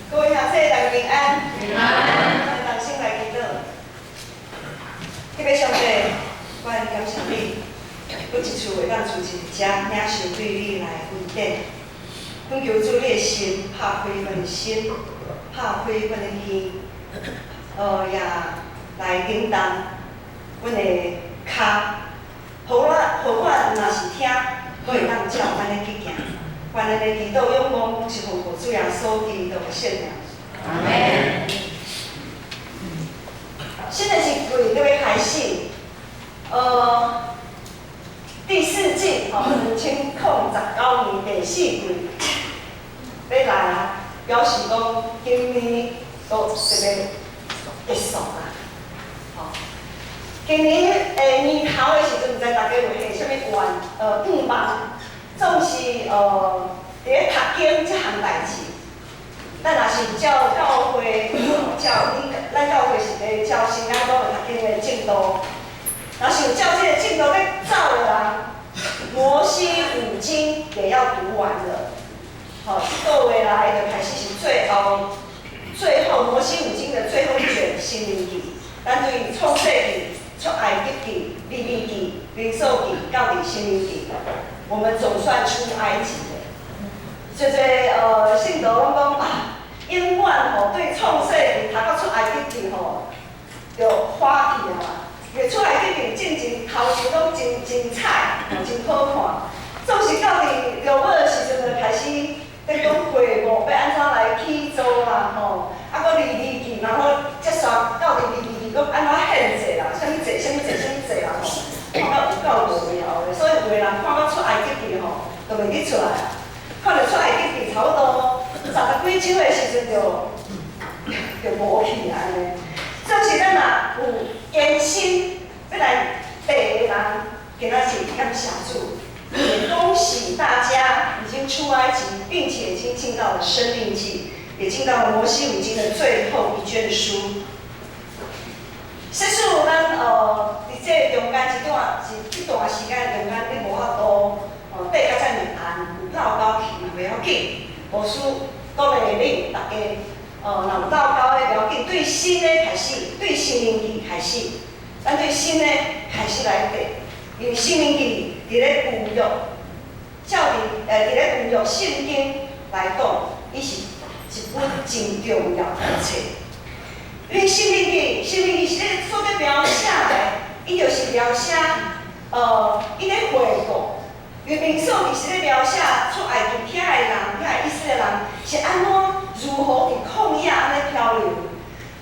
各位兄弟，大家平安。平安。咱同心來祈禱。彼個上帝，我感謝你，閣一次會當聚集佇遮，領受對你來恩典。懇求主你的心，拍開阮的心，拍開阮的耳，也來叮當阮的跤，予我，予我若是聽，閣會當照按呢去行。願咱的祈禱仰望，是奉靠主耶穌基督的聖名。阿們。新的一季就欲開始，第四季吼，2019年第四季欲來啊，表示講今年都特別結束啦。吼，今年的年頭的時陣，毋知大家有下啥物願望，總是佇咧讀經這項代誌。咱若是照教會，照恁咱教會是咧照新安講的讀經的進度，若是有照這個進度咧走的人，摩西五經也要讀完了。好，這個月來就開始是最後，最後摩西五經的最後一卷申命記，咱對創世記、出埃及記、利未記、民數記到佇申命記，我們總算出埃及了。濟濟信徒攏講啊，永遠吼對創世記讀到出埃及記吼，就歡喜啊嘛。因為出埃及記進前頭前攏真精彩，吼真好看。總是到佇落尾的時陣就開始咧講會幕欲按怎來起造啦，吼，啊，閣利未記，然後才煞到佇利未記閣按怎獻祭啦，啥物祭，啥物祭，啥物祭啦，吼，看到有夠無聊的。所以有的人看到出埃及記吼，就袂去出來啊。看著出埃及記差不多十幾章的時陣就無去按呢。總是咱若有堅心欲來爬的人，今仔日感謝主，也恭喜大家已經出埃及，並且已經進到了申命記，也進到了摩西五經的最後一卷書。實事咱佇這中間這段時間中間，你無法度哦爬甲遮爾難，有落溝去嘛袂要緊，牧師鼓勵恁大家，若有落溝的袂要緊，對新的開始，對申命記開始，咱對新的開始來爬，因為申命記佇咧舊約，照佇咧舊約聖經來講，伊是一本真重要的冊。因為申命記，申命記是咧所咧描寫的，伊就是描寫，伊咧回顧。因為民數記是咧描寫出埃及遐的人，遐個以色列人是按怎如何佇曠野按呢漂流。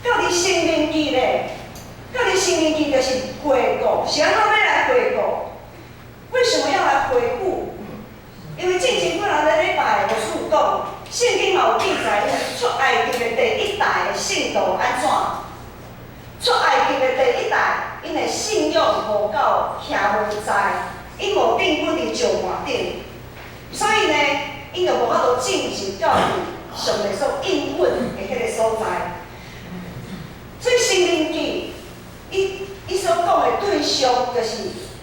到佇申命記咧，到佇申命記就是回顧，是按怎欲來回顧？為什麼要來回顧？因為進前幾若個禮拜，牧師有講，聖經嘛有記載，出埃及的第一代的信徒按怎？出埃及的第一代，𪜶的信仰無夠徛無在，𪜶無釘骨佇石盤頂，所以呢，𪜶就無法度進入到佇上帝所應許的彼個所在。所以申命記，伊所講的對象就是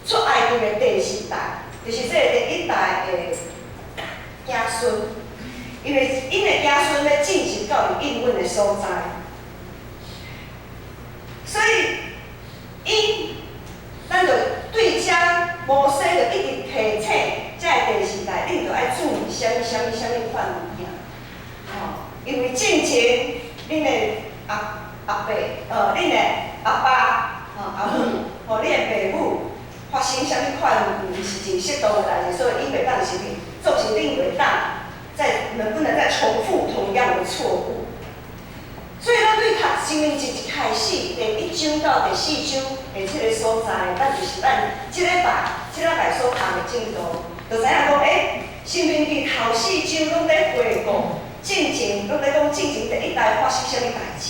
出埃及的第四代，就是這個第一代的子孫，因為𪜶的子孫欲進入到佇應允的所在，所以𪜶咱就對遮摩西就一直提醒遮个第四代，恁著愛注意啥物啥物啥物款物件，吼，因為進前恁的阿阿伯，恁的阿爸，吼阿母，吼恁的爸母發生啥物款毋是真適當的代誌，所以𪜶袂當是做成恁袂當再能不能再重複同樣的錯誤。所以咱對讀申命記一開始第一章到第四章的這個所在，咱就是咱這禮拜所讀的進度，就知影講，申命記頭四章攏咧回顧進前，攏咧講進前第一代發生啥物代誌。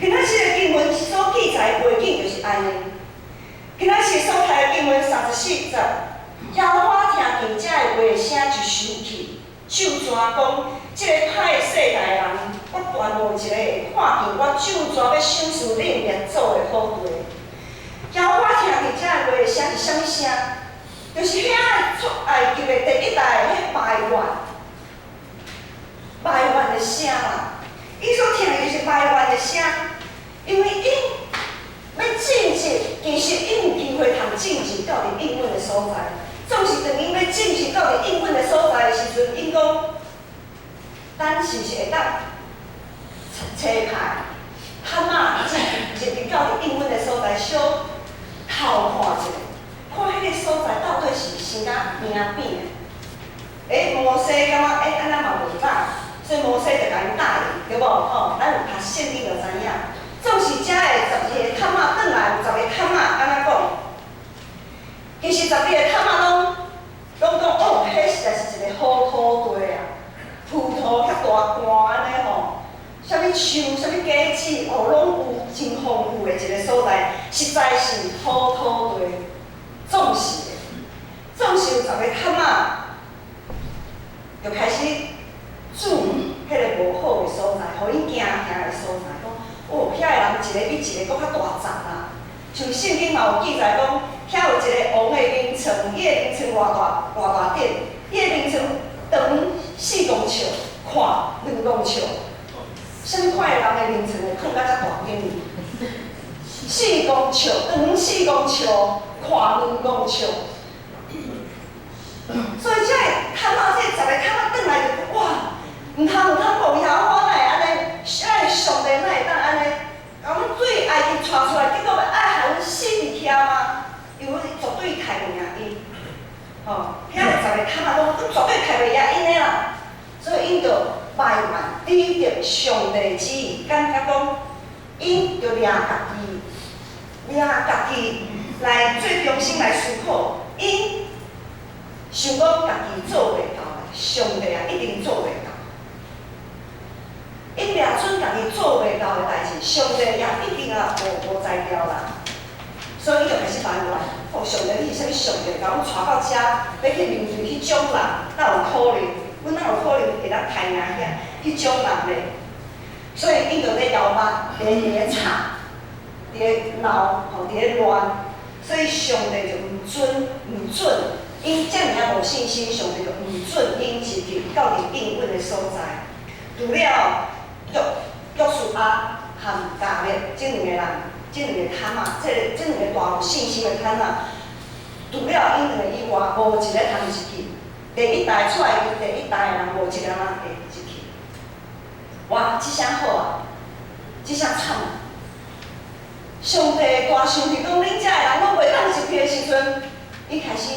今仔日的經文所記載的背景就是按呢。今仔日所讀的經文34節，耶和華聽見這个話聲就生氣，咒詛講：這个歹世代人，我斷無一个會看見我咒詛欲賞賜恁列祖的好地。耶和華聽見這个話聲是啥物聲？就是遐出埃及的第一代彼埋怨，埋怨的聲啦。在的時陣，𪜶講，咱是毋是會當差派探馬入入到佇應允的所在，小偷看一下，看彼个所在到底是生甲平扁的。欸，摩西感覺欸，按呢嘛袂歹，所以摩西就共𪜶答應，對無？吼，咱有讀聖經就知影。總是遮的十二个探馬轉來，有十個探馬按呢講？其實十二個探馬攏講哦，彼實在是一個好土地啊，葡萄遐大罐按呢吼，啥物樹、啥物果子，哦，攏有真豐富的一個所在，實在是好土地。總是有十個探馬，就開始指彼个無好的所在，予𪜶驚嚇的所在，講哦，遐的人一个比一个閣較大隻啦。像聖經嘛有記載講，遐有一個王的眠床，伊的眠床偌大偌大頂，伊的眠床長4公尺，闊2公尺。啥物款的人的眠床會囥甲遮大間？四公尺，長四公尺，闊2公尺。所以這个探馬這十個探馬轉來就哇，毋通毋通，無曉我哪會按呢？咱上帝哪會當按呢？共阮對埃及帶出來，結果欲愛予阮死佇遐嗎？因為阮絕對刣袂贏𪜶，吼，遐有十個探馬講，阮絕對刣袂贏𪜶的啦。所以𪜶就埋怨抵擋上帝旨意，感覺講𪜶就掠家己，掠家己來做中心來思考，𪜶想講家己做袂到的，上帝也一定做袂到。𪜶掠準家己做袂到的代誌，上帝也一定也無才調啦。所以伊就開始埋怨，哦，上帝你是啥物上帝？共阮帶到遮，欲去面對彼種人，哪有可能？阮哪有可能會當刣贏彼種人咧？所以𪜶就咧搖擺，佇咧吵，佇咧鬧，吼，佇咧亂。所以上帝就毋准，𪜶遮爾仔無信心，上帝就毋准𪜶入去到佇應允的所在。除了約書亞和迦勒這兩個人，這兩個探馬，這兩個大有信心的探馬，除了𪜶兩個以外，無一个通入去。第一代出來的第一代的人，無一個人會入去。哇，這下好啊，這下慘啊！上帝大生氣講，恁遮的人攏袂當入去的時陣，伊開始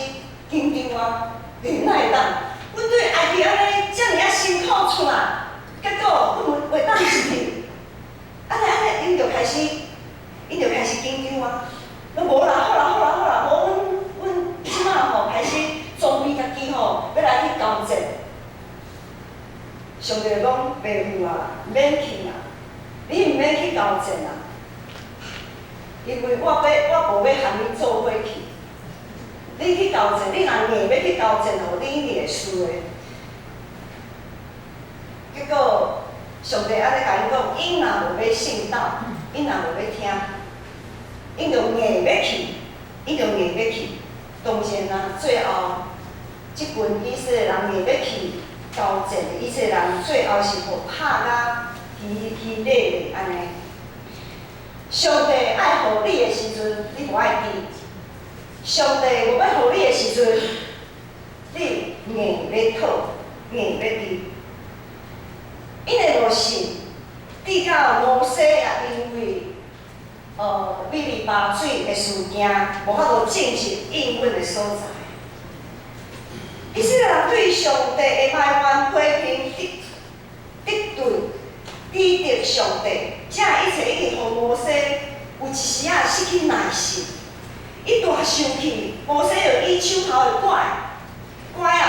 緊張啊！欸，哪會當？阮對埃及按呢遮爾仔辛苦出來，結果阮袂當入去，按呢，𪜶就開始緊張啊！攏無啦，好啦，好啦，好啦，無阮這擺吼開始裝備家己吼，欲來去交戰。上帝講袂赴啊，毋免去啦，你毋免去交戰啦，因為我無欲和你做伙去。你去交戰，你若硬欲去交戰吼，你一定會輸的。結果上帝按呢共𪜶講，𪜶若無欲信道，𪜶若無欲聽，𪜶就硬欲去，𪜶就硬欲去。當然啦，最後這群以色列人硬欲去交戰的以色列人，最後是予拍甲稀稀落落按呢。上帝愛予你的時陣，你無愛佇；上帝無欲予你的時陣，你硬欲討，硬欲佇。𪜶的無信，直到摩西也因為米利巴水的事件，無法度進入應允的所在。以色列人對上帝的埋怨、批評、敵對、抵擋上帝，這一切已經予摩西有一時仔失去耐性。伊大生氣，摩西就以手頭的拐拐仔，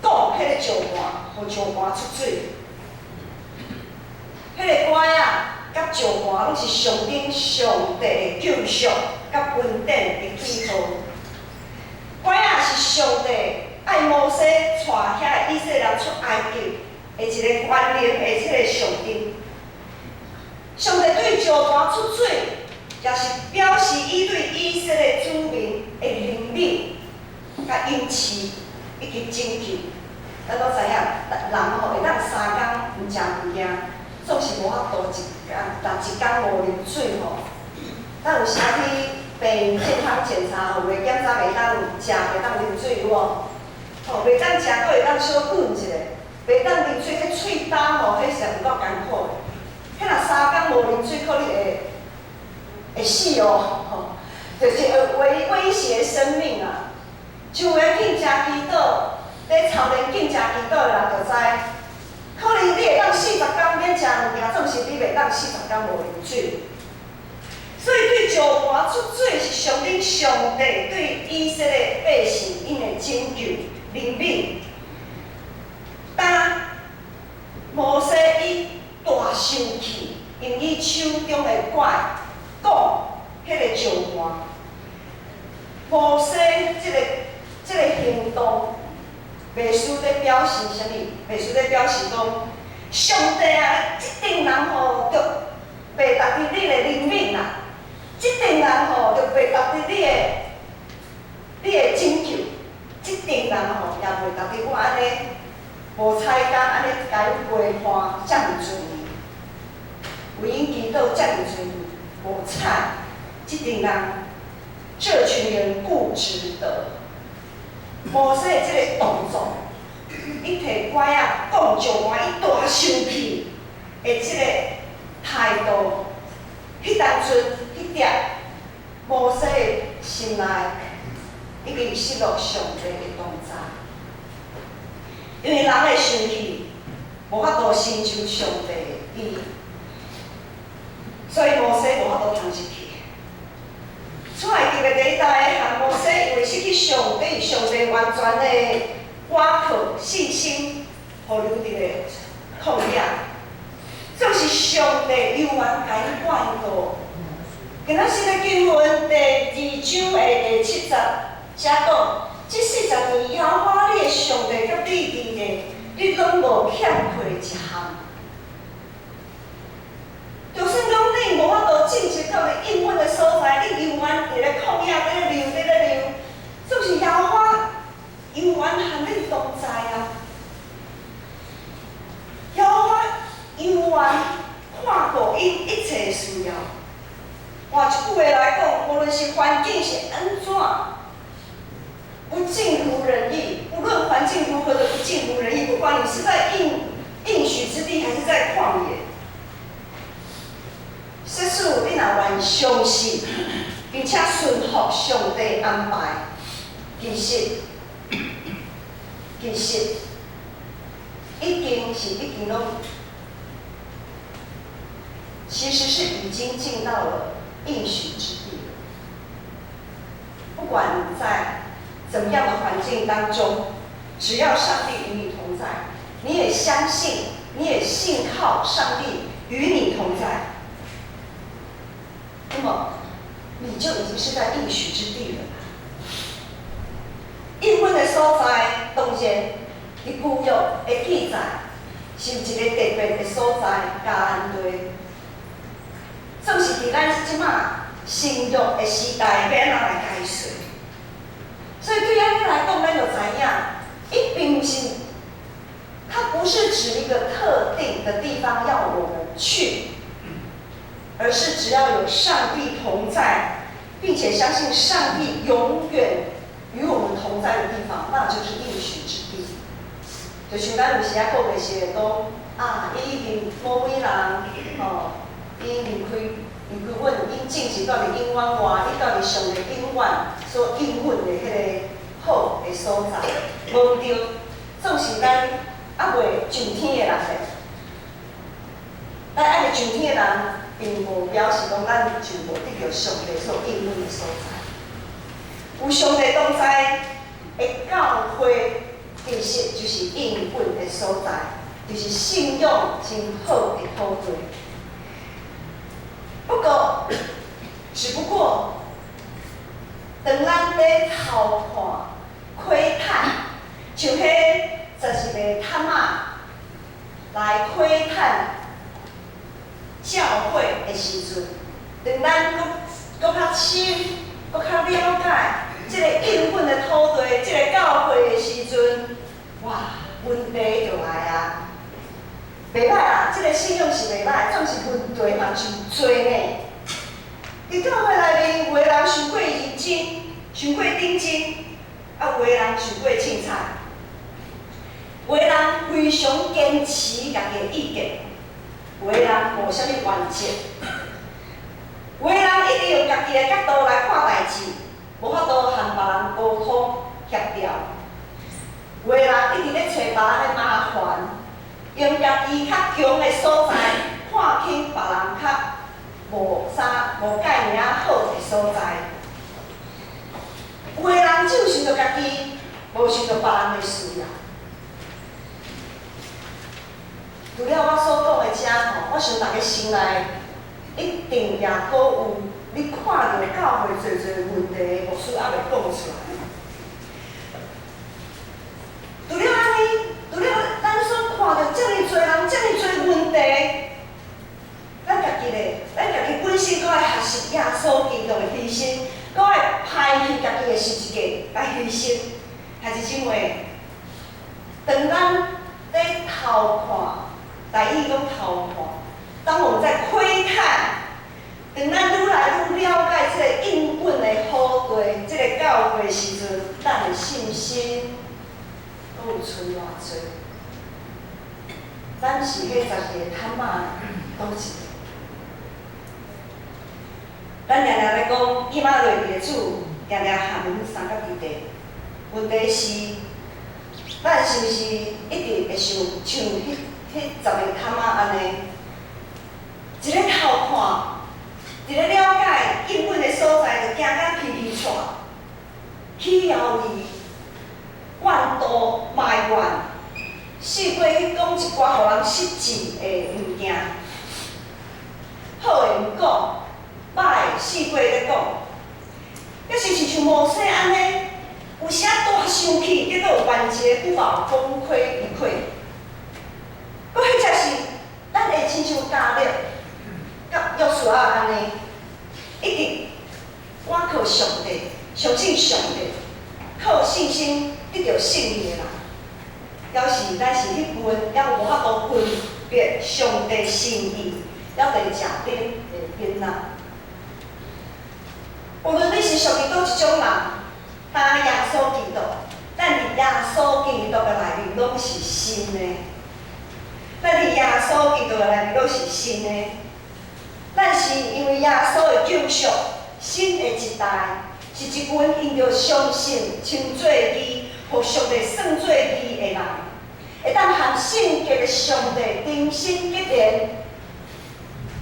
擋彼个石盤，予石盤出水。彼个拐仔佮石盤攏是象徵上帝的救贖佮恩典的記號。拐仔是上帝愛摩西帶遐个以色列人出埃及的一個權能的這个象徵。上帝對石盤出水，也是表示伊對以色列子民的憐憫、佮恩賜以及拯救。咱攏知影，人吼會當3工毋食物件，總是無法度一工，逐一工無啉水吼。咱有時仔去病院健康檢查，有的檢查袂當食，袂當啉水有無？吼，吼，袂當食，閣會當小睏一下，袂當啉水，彼喙焦吼，彼是有夠艱苦的。彼若3工無啉水，可能會死哦，吼，就是會威脅生命啊。像有的禁食祈禱，佇操練禁食祈禱的人就知，可能你會當40工免食物件，總是你袂當四十工無啉水。所以對石磐出水是象徵上帝對以色列百姓𪜶的拯救憐憫。當摩西伊大生氣，用伊手中的拐摃彼个石磐，摩西這個行動，袂輸咧表示啥物？袂輸咧表示講，上帝啊，這陣人吼，著袂值得你的憐憫啦，這陣人吼，著袂值得你的拯救，這陣人吼也袂值得我按呢無彩工按呢共𪜶陪伴遮爾濟年，為𪜶祈禱遮爾濟年，無彩，這陣人，這群人不值得。摩西的這个動作，伊提拐仔摃石磐，伊大生氣的這个態度，彼當陣彼點，摩西的心內已經失落上帝的同在，因為人的生氣無法度成就上帝的意，所以摩西無法度通入去。出埃及的第一代和摩西因為失去上帝，上帝完全的倚靠信心，予留佇咧曠野。總是上帝猶原共𪜶管束。今仔日的經文第二章的第七節，寫講：這四十年，耶和華你的上帝佮你佇咧，你攏無欠缺一項。就算講你無法度進入到你應允的所在，你猶原佇咧曠野，佇咧流，佇咧流，總是耶和華猶原和你同在啊！耶和華猶原看顧𪜶一切需要。換一句話來講，無論是環境是按怎，不盡如人意，不論環境如何的不盡如人意，不管你是在應許之地，還是在曠野，即使你若願相信，並且順服上帝安排，其實已經攏，其實是已經進到了應許之地了。不管你在怎麼樣的環境當中，只要上帝與你同在，你也相信，你也信靠上帝與你同在，那麼你就已經是在應許之地了。應許的所在，當然，佇舊約的記載是一个特別的所在，迦南地。總是佇咱這馬新約的時代，欲按怎來解釋？所以對按呢來講，咱就知影，伊並毋是，它不是指一個特定的地方要我們去，而是只要有上帝同在，並且相信上帝永遠與我們同在的地方，那就是應許之地。就像咱有時仔講的是講，啊，伊已經某位人，吼，伊離開阮，𪜶進入到佇永遠外，伊到佇上帝永遠所應允的彼个好的所在，無毋對，總是咱猶未上天的人咧。咱猶未上天的人，並無表示講咱就無得著上帝所應允的所在。有上帝同在的教會，其實就是應允的所在，就是信仰真好的土地。不過，只不過，當咱咧偷看、窺探，像彼12個探仔來窺探教會的時陣，當咱閣較深、閣較了解這个應允的土地、這个教會的時陣，哇，問題就來啊！袂歹啦，這个信仰是袂歹，總是問題嘛真濟呢。佇教會內面，有的人傷過認真，傷過認真，啊，有的人傷過凊彩。有的人非常堅持家己的意見，有的人無啥物原則，有的人一直用家己的角度來看代誌，無法度和別人溝通協調。有的人一直咧揣別人的麻煩，用家己較強的所在看輕別人較無啥無蓋爾仔好的所在。有的人只有想著家己，無想著別人的需要。除了我所講的這吼，我想大家心內一定也閣有你看著教會濟濟問題，牧師猶未講出來。除了按呢，除了咱所看著這爾濟人，這爾濟問題，咱家己咧，咱家己本身閣愛學習耶穌基督的犧牲，閣愛拋棄家己的十字架來犧牲，兄弟姊妹，當咱咧偷看，台語講偷看，當我們在窺探，當咱愈來愈了解這个應允的好地，這个教會時陣，咱的信心閣有賰偌濟？咱是彼12個探馬佗一个？咱常常咧講，以馬內利的主，常常和阮相佮佇地。問題是，咱是毋是一直會想像彼十個探馬按呢，一咧偷看，一咧了解應允的所在，就驚甲皮皮掣，起猶豫、怨妒、埋怨，四過去講一寡予人失志的物件，好的毋講，歹的四過咧講，抑是親像摩西按呢，有時仔大生氣，結果萬劫不復，功虧一簣。閣或者是咱會親像迦勒佮約書亞按呢，一直倚靠上帝，相信上帝，靠信心得著勝利的人，表示咱是彼群猶無法度分別上帝心意，猶佇食頂的囡仔。無論你是屬於佗一種人，擔耶穌基督，咱佇耶穌基督的內面攏是新的。咱佇耶穌基督的內面攏是新的。咱是因為耶穌的救贖，新的一代，是一群因著相信稱做義，予上帝算做義的人，會當和聖潔的上帝重新結連，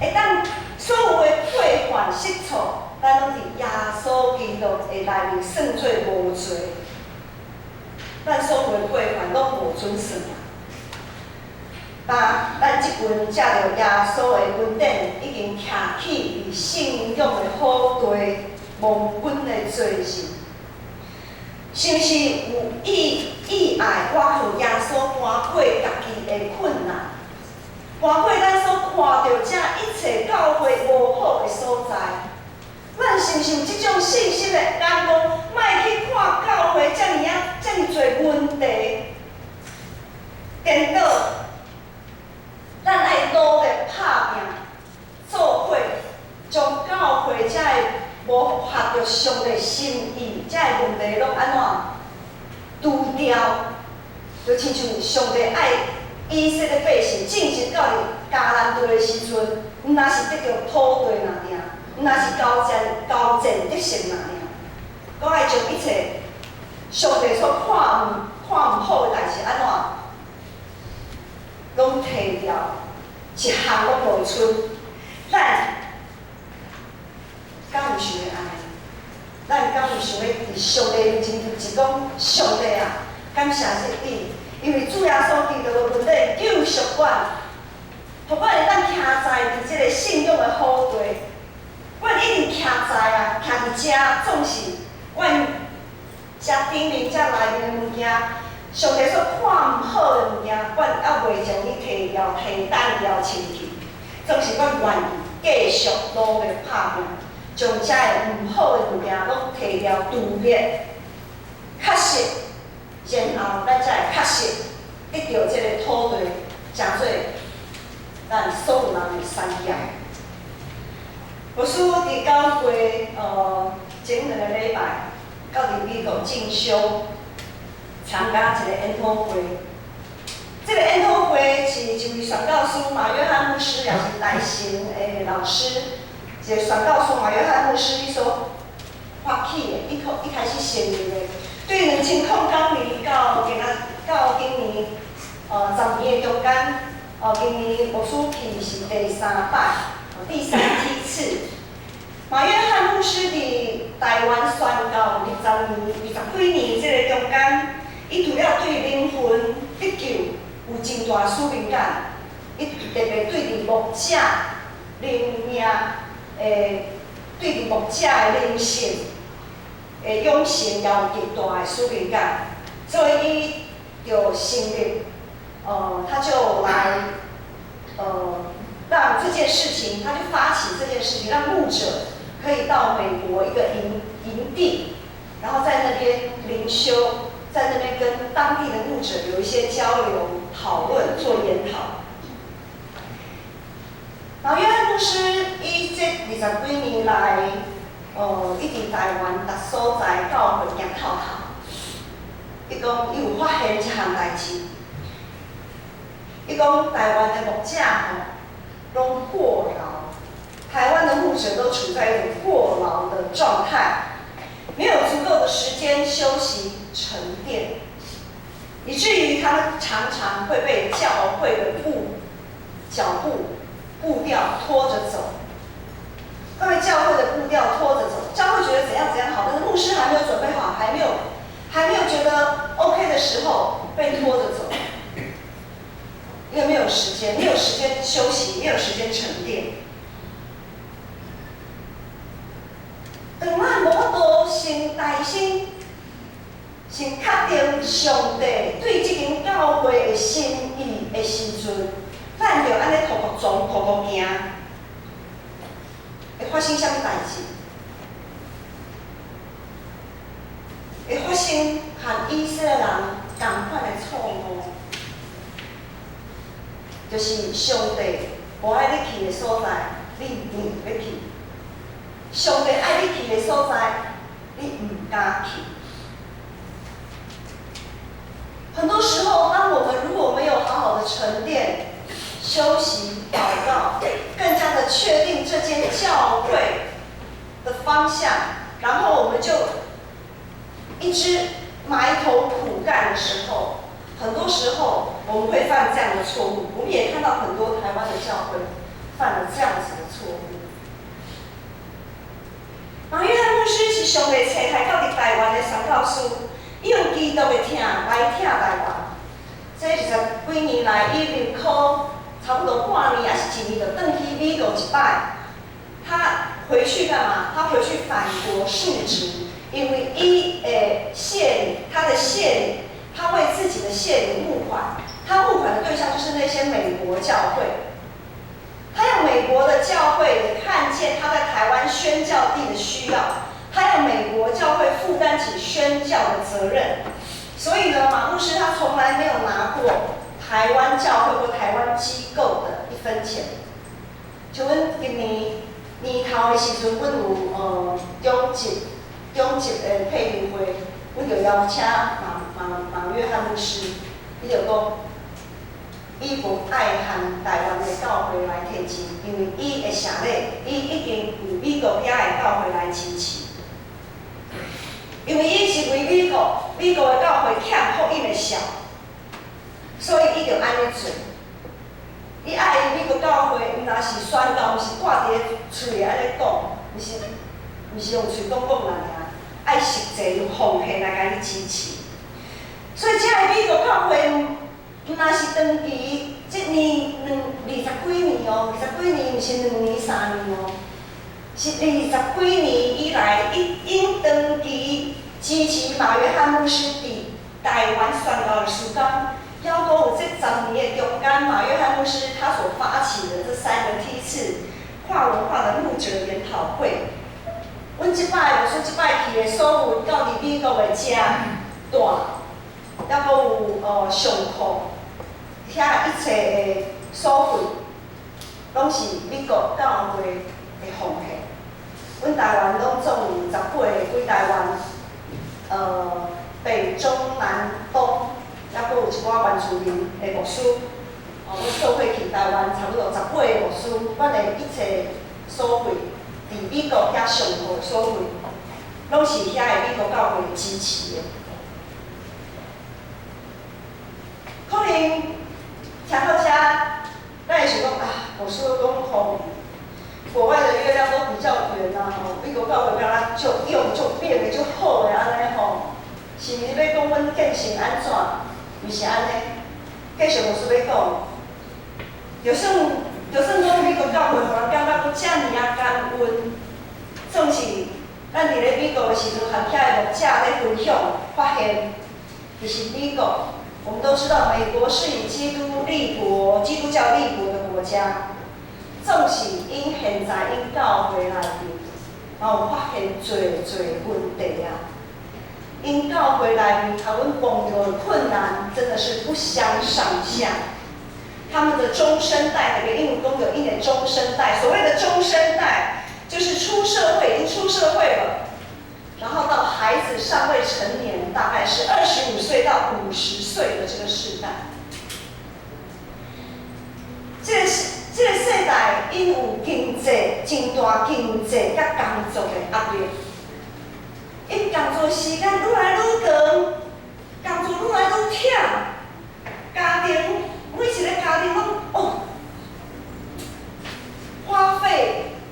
會當所有的過犯失錯，咱攏佇耶穌基督的內面算做無罪，咱所有的過犯攏無準算啊！咱這群藉著耶穌的恩典，已經徛起佇信仰的好地，蒙恩的罪人，是毋是有意意愛倚靠耶穌搬過家己的困難，搬過咱所看著這一切教會無好的所在？咱是毋是有這種信心的眼光，莫去看教會遮爾仔遮爾濟問題，顛倒，咱愛努力拍拚，做伙將教會遮个無合著上帝心意，遮個問題攏按怎除掉？就親像上帝愛以色列百姓進入到佇迦南地的時陣，毋若是得著土地爾爾，毋若是交戰交戰得勝爾爾，閣愛將一切上帝所看毋好的代誌按怎攏提掉，一項攏無賰。咱敢有想欲按呢？咱敢有想欲佇上帝面前就講上帝啊，感謝你，因為主耶穌基督的恩典救贖阮，予阮會當徛在佇這个信仰的好地。阮一直徛在啊，徛佇遮，總是阮遮頂面、遮內面的物件，上帝所看毋好的物件，阮猶未將伊提掉、提掸掉、清去。總是阮願意繼續努力拍拚，將遮个毋好的物件攏提掉、除滅，確實，然後咱才會確實得著這个土地，成做咱所有人的產業。牧師佇九月，前2個禮拜，到佇美國進修，參加一個研討會。這个研討會是一位宣教師馬約翰牧師，也是台神的老師，一个宣教師馬約翰牧師伊所發起的，伊開始成立的。對2009年到今仔到今年，10年的中間，今年牧師去是第三擺，第三梯次。馬約翰牧師佇台灣宣教20年、20幾年這个中間，伊除了對靈魂得救有真大使命感，伊特別對佇牧者靈命的，對佇牧者的靈性的養成也有極大的使命感，所以伊就成立，他就來，讓這件事情，他就發起這件事情，讓牧者可以到美國一個營地，然後在那邊靈修，在那邊跟當地的牧者有一些交流、討論、做研討。馬約翰牧師伊這20幾年來，伊佇台灣逐所在教會行透透。伊講伊有發現一項代誌，伊講台灣的牧者吼，攏過勞，台灣的牧者都處在一種過勞的狀態，沒有足夠的時間休息沉澱，以至於他們常常會被教會的腳步步調拖着走，會被教會的步調拖着走。教會覺得怎樣怎樣好，但是牧師還沒有準備好，還沒有覺得 OK 的時候，被拖着走，因為沒有時間，沒有時間休息，沒有時間沉澱。當咱無法度先內心先確定上帝對這間教會的心意的時陣，咱就按呢塗塗撞、塗塗行，會發生啥物代誌？會發生和以色列人仝款的錯誤，就是上帝無愛你去的所在，你硬欲去；上帝愛你去的所在，你毋敢去。很多時候，當我們如果沒有好好的沉澱、休息、禱告，更加的確定這間教會的方向，然後我們就一直埋頭苦幹的時候，很多時候我們會犯這樣的錯誤。我們也看到很多台灣的教會犯了這樣子的錯誤。馬約翰牧師是上袂冊來到佇台灣的宣教師，伊用基督的疼來疼台灣。這20幾年來，伊入科差不多半年，抑是一年，就轉去美國一擺。他回去幹嘛？他回去返國述職，因為伊的謝禮，他的謝禮，他為自己的謝禮募款，他募款的對象就是那些美國教會。他要美國的教會也看見他在台灣宣教地的需要，他要美國教會負擔起宣教的責任。所以呢，馬牧師他從來沒有拿過台灣教會或台灣機構的一分錢。像阮今年年頭的時陣，阮有中級的配音會，阮就邀請馬約翰牧師，伊就講，伊無愛向台灣的教會來提錢，因為伊的謝禮，伊已經有美國遐的教會來支持。因為伊是為美國的教會欠福音的數，所以伊就按呢做。伊愛美國教會，毋但是宣教，毋是掛佇咧喙按呢講，毋是用喙講講爾，愛實際用奉獻來共伊支持。所以，這个美國教會毋但是長期，這年兩二十幾年哦，二十幾年毋是2年3年哦，是二十幾年以來，伊因長期支持馬約翰牧師佇台灣宣教的時間，猶閣有這10年的中間，馬約翰牧師他所發起的這三個梯次跨文化的牧者研討會，阮這擺，我說這擺去的所有到佇美國的遮帶，猶閣有上課，遐一切的所費，攏是美國教會的奉獻。阮台灣攏總有18個，規台灣，北中南東抑閣有一寡原住民的牧師，哦，阮做伙去台灣，差不多10幾個牧師，阮的一切所費，佇美國遐上課的所費，攏是遐个美國教會支持的。可能聽到遮，咱會想講啊，牧師講吼，國外的月亮都比較圓啊，吼，美國教會敢若足勇足變的足好的按呢吼，是毋是欲講阮建成按怎？毋是按呢，繼續牧師欲講，就算講美國教會予人感覺閣遮爾仔感恩，總是咱佇咧美國的時陣，和遐个牧者咧分享，發現，其實美國，我們都知道，美國是以基督立國、基督教立國的國家。總是𪜶現在𪜶教會內面，嘛有發現濟濟問題啊！𪜶教會內面，予阮碰著的困難，真的是不相上下。他們的中生代，特別英文講著𪜶的中生代，所謂的中生代，就是出社會，已經出社會了，然後到孩子尚未成年，大概是25歲到50歲的這個世代。這個世代，𪜶有經濟真大經濟佮工作的壓力，𪜶工作時間愈來愈長，工作愈來愈忝，家庭每一個家庭攏哦，花費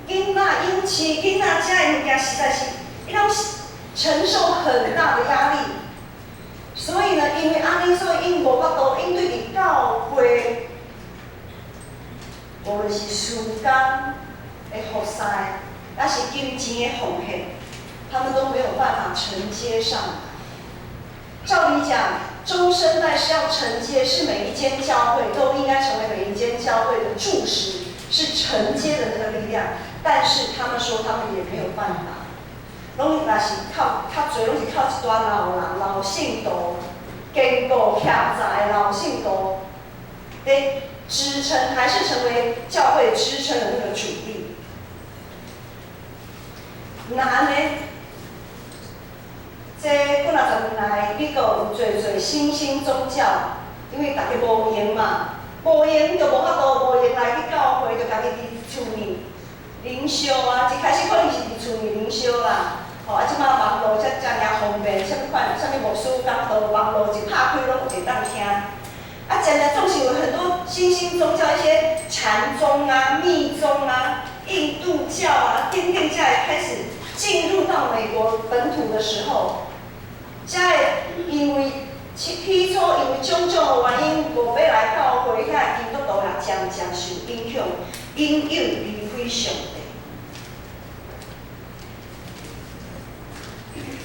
囡仔養飼、囡仔食的物件，實在是伊攏承受很大的壓力。所以呢，因為按呢，所以𪜶無法度，𪜶對佇教會，無論是時間的服侍，抑是金錢的奉獻，他們都沒有辦法承接上來。照理講，中生代是要承接，是每一間教會都應該成為每一間教會的柱石，是承接的那個力量。但是他們說他們也沒有辦法，攏若是靠較濟，攏是靠一寡老人、老信徒、堅固徛在的老信徒，佇支撐，還是成為教會支撐的那個主力。那按呢，這幾若十年來，美國有濟濟新興宗教，因為大家無閒嘛，無閒就無法度，無閒來去教會，就家己佇厝內靈修啊。一開始可能是佇厝內靈修啦，吼啊，這擺網路才遮爾方便，啥物款，啥物牧師講道，網路一拍開攏會當聽。啊，漸漸總是有很多新興宗教，一些禪宗啊、密宗啊、印度教啊，等等，才會開始進入到美國本土的時候，才會因為起初因為種種的原因，無欲來教會，遐基督徒也漸漸受影響，引誘離開上帝。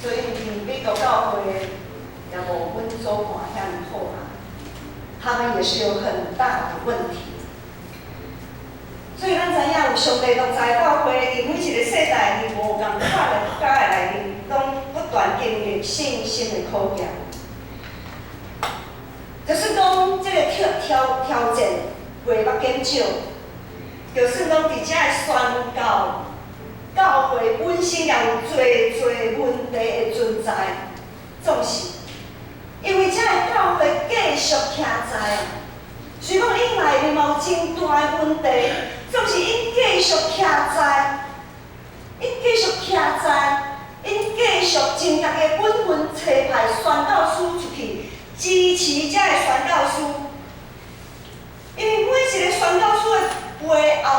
所以，佇美國教會也無阮所看遐爾好啊。他們也是有很大的問題，所以咱知影有上帝同在教會，佇每一個世代，佇無仝款的國家的內面，攏不斷經歷信心的考驗。就是講，這個挑戰袂捌減少，就算講佇遮的宣教教會本身也有濟濟問題的存在，總是。因為遮个教會繼續徛在，雖講𪜶內面嘛有真大的問題，總是𪜶繼續徛在，𪜶繼續徛在，𪜶繼續盡家己的本分，差派宣教師出去支持遮个宣教師。因為每一個宣教師的背後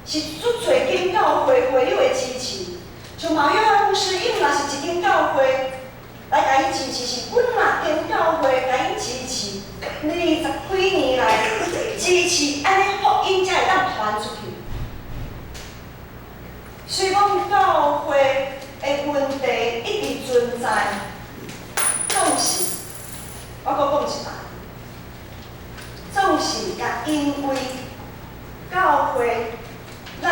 是足濟間教會會友的支持，像馬約翰牧師，伊毋若是一間教會來共伊支持，是幾若間教會共伊支持，20幾年來支持，按呢福音才會當傳出去。雖講教會的問題一直存在，總是我閣講一擺，總是共因為教會咱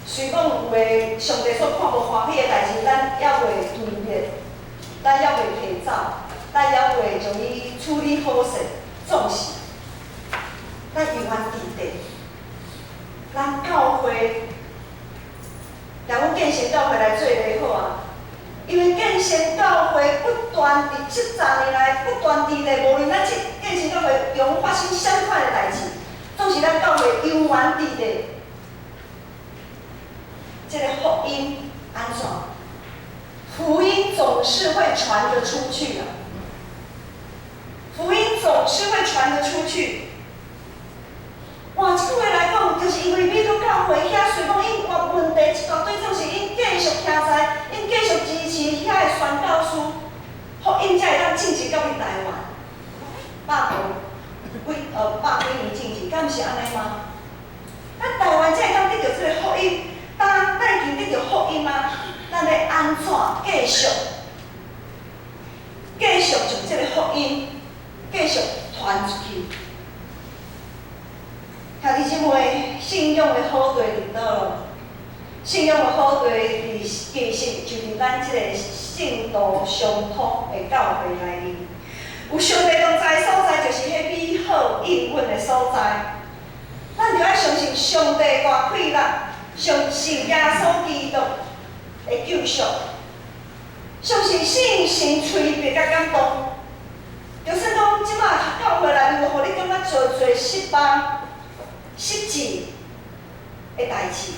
雖講有的上帝所看無歡喜的代誌，咱猶未除滅，咱猶未提走，咱猶未將伊處理好勢，總是咱猶原記得，咱教會，拿阮建成教會來做例好啊，因為建成教會不斷斷佇70年來不斷佇咧，無論咱這建新教會中發生啥物款的代誌，總是咱教會猶原佇咧這个福音按怎？福音總是會傳得出去的，福音總是會傳得出去。換一句話來講，就是因為美國教會遐雖講𪜶問題一大堆，總是𪜶繼續徛在，𪜶繼續支持遐的宣教師，福音才會當進入到去台灣。百幾年進前，敢毋是按呢嗎？咱台灣才會當得著這个福音，當咱已經得著福音啊，咱欲按怎繼續將這个福音繼續傳出去？兄弟姊妹，信仰的寶地佇佗落？信仰的寶地佇其實就佇咱這個信徒相托的教會內面。有上帝同在的所在，就是彼美好應允的所在。咱就愛相信上帝大氣力，相信耶穌基督的救贖，相信聖神催逼佮感動。就算講這馬教會內面有予你感覺濟濟失望、失志的代誌，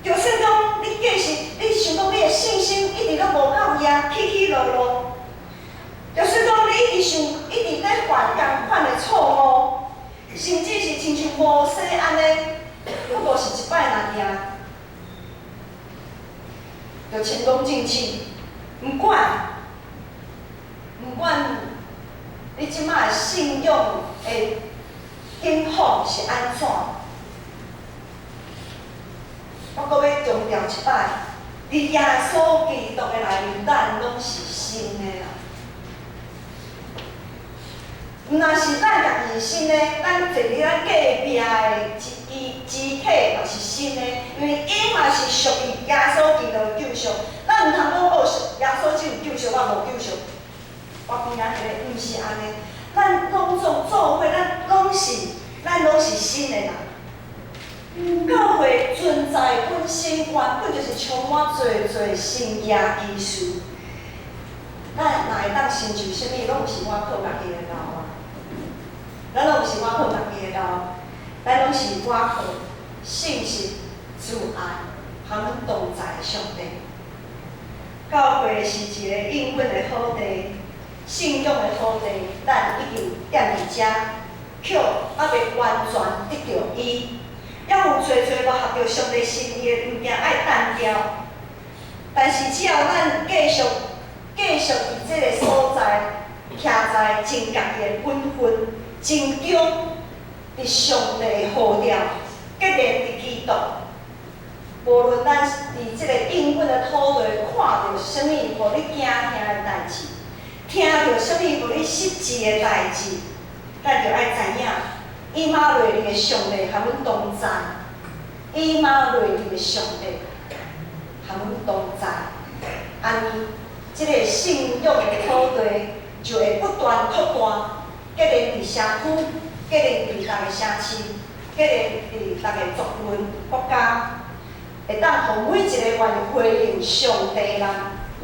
就算講你繼續，你想講你的信心一直攏無夠額，起起落落，就算講你一直想，一直咧犯仝款的錯誤，甚至是親像摩西按呢，不過是一擺爾爾，就前功盡棄，毋管，毋管你這馬的信仰的境況是按怎，我閣欲強調一擺，佇耶穌基督的內面，咱攏是新的啦。毋但是咱家己是新的，咱坐佇咱隔壁的肢體嘛是新的，因為𪜶嘛是屬於耶穌基督的救贖。咱毋通講哦，耶穌只有救贖，我無救贖。我邊仔彼个毋是按呢，咱攏總做伙，咱攏是新的人。教會存在本身原本就是充滿濟濟神蹟奇事。咱若會當成就啥物，攏毋是倚靠家己的力啊。咱攏毋是倚靠家己的力，咱攏是倚靠信實、慈愛和阮同在的上帝。教會是一個應允的好地，信仰的土地，咱已經踮佇遮，卻猶未完全得著伊，猶有濟濟無合著上帝心意的物件愛澹掉。但是只要咱繼續佇這个所在，徛在盡家己的本分，盡忠佇上帝的呼召，結連佇基督。無論咱佇這个應允的土地看著啥物，予你驚嚇的代誌，聽著啥物予你失志的代誌，咱就愛知影，以馬內利的上帝和阮同在，以馬內利的上帝和阮同在，按呢，這个信仰的土地就會不斷擴大，結連佇社區，結連佇逐个城市，結連佇逐个族群、國家。會當予每一個願意回應上帝的人，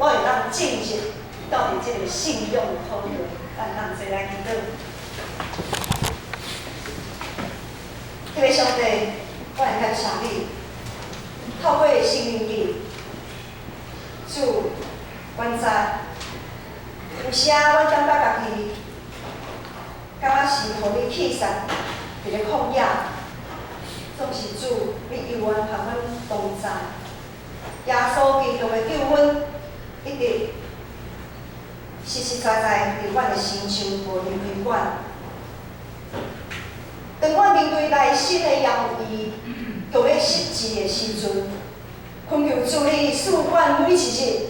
攏會當進入到佇這个信仰的土地。咱同齊來祈禱。這个上帝，我會感謝你，透過申命記，主，阮知，有時啊，阮感覺家己，感覺是予你棄殺，佇咧曠野。總是主，你猶原和阮同在。耶穌基督的救恩，一直實實在在佇阮的身上無離開阮。當阮面對內心的猶豫、著欲失志的時陣，懇求主你賜阮每一日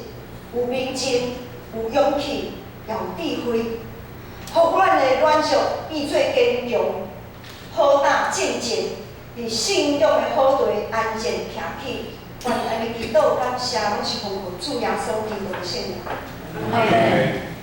有平靜、有勇氣、也有智慧，予阮的軟弱變做堅強，好膽進前，佇信仰的寶地安靜徛起。願按呢祈禱感謝，攏是奉靠主耶穌基督的聖名。阿門。